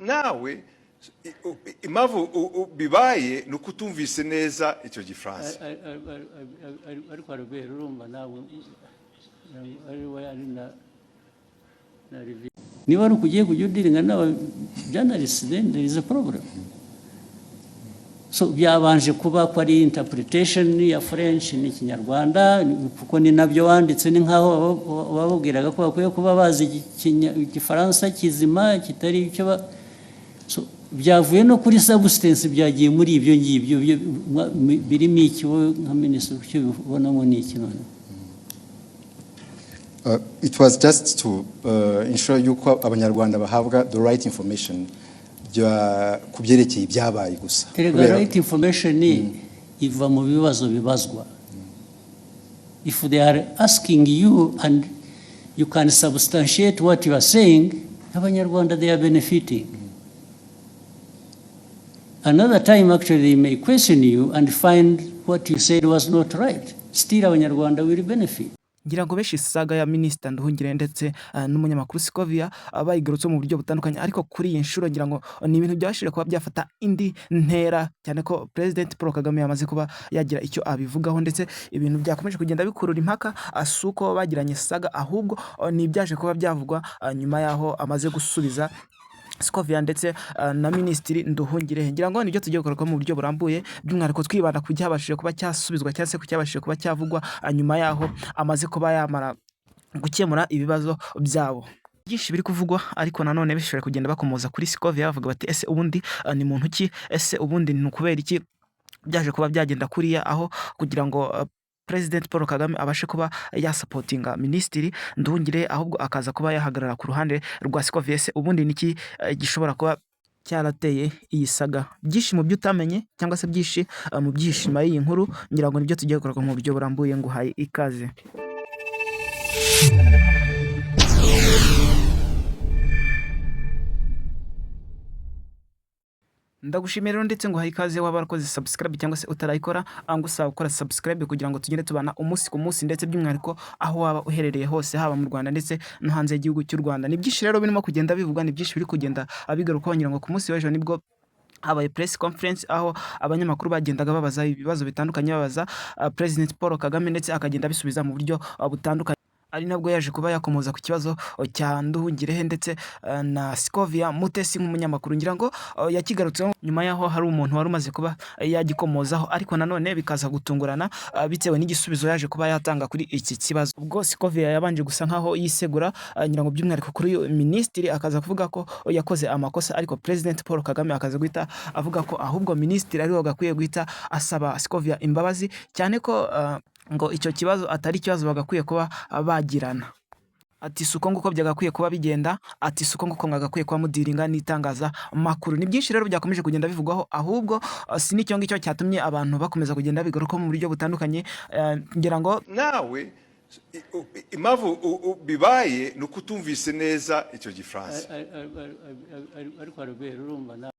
Nawe impamvu bibaye ni uko utumvise neza icyo Gifaransa. Ariko Albert, urumva nawe ari we, ari na Olivier, niba ari ukugiye kujya udealinga n'aba journalists, then there is a problem. So byabanje kuba ko ari interpretation ya French n'Ikinyarwanda, kuko ni nabyo wanditse. Ni nkaho bababwiraga ko bakwiye kuba bazi Igifaransa kizima kitari icyo ba. So, byavuye no kuri substance, byagiye muri ibyo ngibyo birimo iki? Wowe nka minisitiri, icyo ubonamo ni iki none? It was just to ensure yuko Abanyarwanda bahabwa the right information ku byerekeye ibyabaye gusa. Erega right information iva mu bibazo bibazwa. If they are asking you and you can substantiate what you are saying, Abanyarwanda, they are benefiting. Another time, actually, they may question you and find what you said was not right. Still, Abanyarwanda will benefit. Ngira ngo benshi saga ya Minisita Nduhungirehe ndetse n'umunyamakuru Scovia bayigarutseho mu buryo butandukanye, ariko kuri iyi nshuro ngira ngo ni ibintu byabashije kuba byafata indi ntera, cyane ko President Paul Kagame yamaze kuba yagira icyo abivugaho, ndetse ibintu byakomeje kugenda bikurura impaka. Si uko bagiranye saga, ahubwo ni ibyaje kuba byavugwa nyuma y'aho amaze gusubiza Scovia ndetse na Minisitiri Nduhungirehe. Ngira ngo nibyo tugiye kugarukaho mu buryo burambuye, by'umwihariko twibanda ku cyabashije kuba cyasubizwa cyangwa se ku cyabashije kuba cyavugwa nyuma y'aho amaze kuba yamara gukemura ibibazo byabo. Byinshi biri kuvugwa, ariko nanone bishobora kugenda bakomoza kuri Scovia, bavuga bati: "Ese ubundi ni muntu ki? Ese ubundi ni ukubera iki byaje kuba byagenda kuriya, aho kugira ngo President Paul Kagame abashe kuba yasupportinga Minisitiri Nduhungirehe, ahubwo akaza kuba yahagarara ku ruhande rwa Scovia? Ese ubundi ni iki gishobora kuba cyarateye iyi saga?" Byinshi mu byo utamenye cyangwa se byinshi mu byishimo y'iyi nkuru, ngira ngo nibyo tugiye kugaruka mu buryo burambuye. Nguhaye ikaze. Ndagushimira rero ndetse nguhaye ikaze, waba warakoze subscribe cyangwa se utarayikora, ngusaba gukora subscribe kugira ngo tugende tubana umunsi ku munsi, ndetse by'umwihariko aho waba uherereye hose, haba mu Rwanda ndetse no hanze y'igihugu cy'u Rwanda. Ni byinshi rero birimo kugenda bivugwa, ni byinshi biri kugenda bigarukaho. Ngira ngo ku munsi w'ejo nibwo habaye press conference, aho abanyamakuru bagendaga babaza ibibazo bitandukanye, babaza President Paul Kagame, ndetse akagenda abisubiza mu buryo butandukanye, ari nabwo yaje kuba yakomoza ku kibazo cya Nduhungirehe ndetse na Scovia Mutesi nk'umunyamakuru. Ngira ngo yakigarutseho nyuma y'aho hari umuntu wari umaze kuba yagikomozaho, ariko nanone bikaza gutungurana bitewe n'igisubizo yaje kuba yatanga kuri iki kibazo. Ubwo Scovia yabanje gusa nkaho yisegura, ngira ngo by'umwihariko kuri uyu minisitiri, akaza kuvuga ko yakoze amakosa, ariko President Paul Kagame akaza guhita avuga ko ahubwo minisitiri ariwe wagakwiye guhita asaba Scovia imbabazi, cyane ko ngo icyo kibazo atari ikibazo bagakwiye kuba bagirana. Ati: "Si uko nguko byagakwiye kuba bigenda." Ati: "Si uko nguko mwagakwiye kuba mudealinga n'itangazamakuru." Ni byinshi rero byakomeje kugenda bivugwaho, ahubwo si n'icyo ngicyo cyatumye abantu bakomeza kugenda bigarukaho mu buryo butandukanye. Ngira ngo Nawe impamvu bibaye ni uko utumvise neza icyo Gifaransa. Ariko Albert, urumva nawe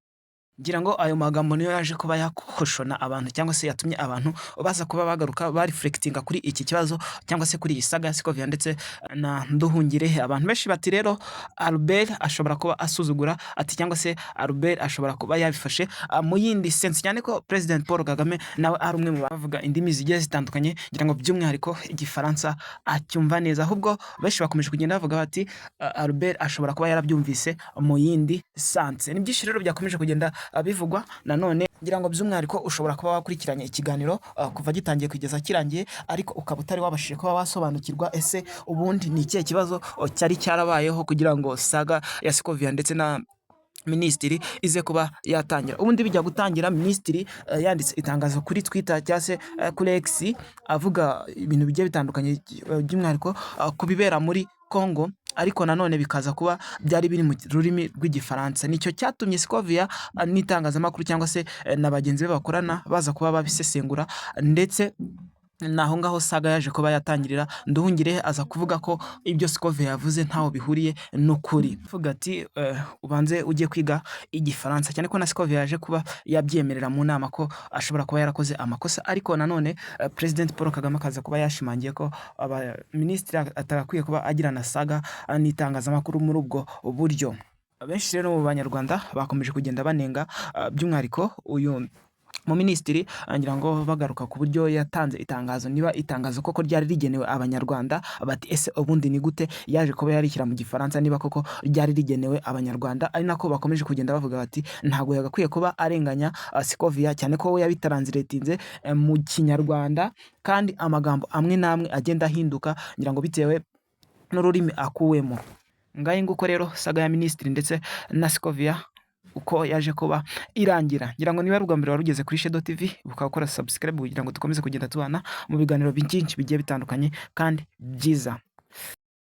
Ngira ngo ayo magambo niyo yaje kuba yakoshona abantu, cyangwa se yatumye abantu baza kuba bagaruka bareflectinga kuri iki kibazo cyangwa se kuri iyi saga ya Scovia ndetse na Nduhungirehe. Abantu benshi bati: "Rero Albert ashobora kuba asuzugura," ati, cyangwa se "Albert ashobora kuba yabifashe mu yindi sense," cyane ko President Paul Kagame nawe ari umwe mu bavuga indimi zigiye zitandukanye, ngira ngo by'umwihariko Igifaransa acyumva neza. Ahubwo benshi bakomeje kugenda bavuga bati: "Albert ashobora kuba yarabyumvise mu yindi sense." Ni byinshi rero byakomeje kugenda bivugwa. Nanone ngira ngo by'umwihariko ushobora kuba wakurikiranye ikiganiro kuva gitangiye kugeza kirangiye, ariko ukaba utari wabashije kuba wasobanukirwa ese ubundi ni ikihe kibazo cyari cyarabayeho kugira ngo saga ya Scovia ndetse na minisitiri ize kuba yatangira. Ubundi bijya gutangira, minisitiri yanditse itangazo kuri Twitter cyangwa se kuri X, avuga ibintu bigiye bitandukanye, by'umwihariko ku bibera muri Congo, ariko nanone bikaza kuba byari biri mu rurimi rw'Igifaransa. Nicyo cyatumye Scovia n'itangazamakuru cyangwa se na bagenzi be bakorana baza kuba babisesengura, ndetse ni aho ngaho saga yaje kuba yatangirira. Nduhungirehe aza kuvuga ko ibyo Scovia yavuze ntaho bihuriye n'ukuri, avuga ati: "Ubanze ujye kwiga Igifaransa," cyane ko na Scovia yaje kuba yabyemerera mu nama ko ashobora kuba yarakoze amakosa. Ariko nanone President Paul Kagame akaza kuba yashimangiye ko minisitiri atagakwiye kuba agirana saga n'itangazamakuru muri ubwo buryo. Benshi rero mu Banyarwanda bakomeje kugenda banenga by'umwihariko uyu mu minisitiri, ngira ngo bagaruka ku buryo yatanze itangazo, niba itangazo koko ryari rigenewe Abanyarwanda. Bati: "Ese ubundi ni gute yaje kuba yarishyira mu Gifaransa niba koko ryari rigenewe Abanyarwanda?" Ari nako bakomeje kugenda bavuga bati: "Ntabwo yagakwiye kuba arenganya Scovia, cyane ko we yabitranslatinze mu Kinyarwanda, kandi amagambo amwe n'amwe agenda ahinduka, ngira ngo bitewe n'ururimi akuwemo." Ngahe nguko rero saga ya minisitiri ndetse na Scovia uko yaje kuba irangira. Ngira ngo niba ari ubwa mbere wari ugeze kuri Shadow TV, ukaba ukora subscribe kugira ngo dukomeze kugenda tubana mu biganiro byinshi bigiye bitandukanye kandi byiza.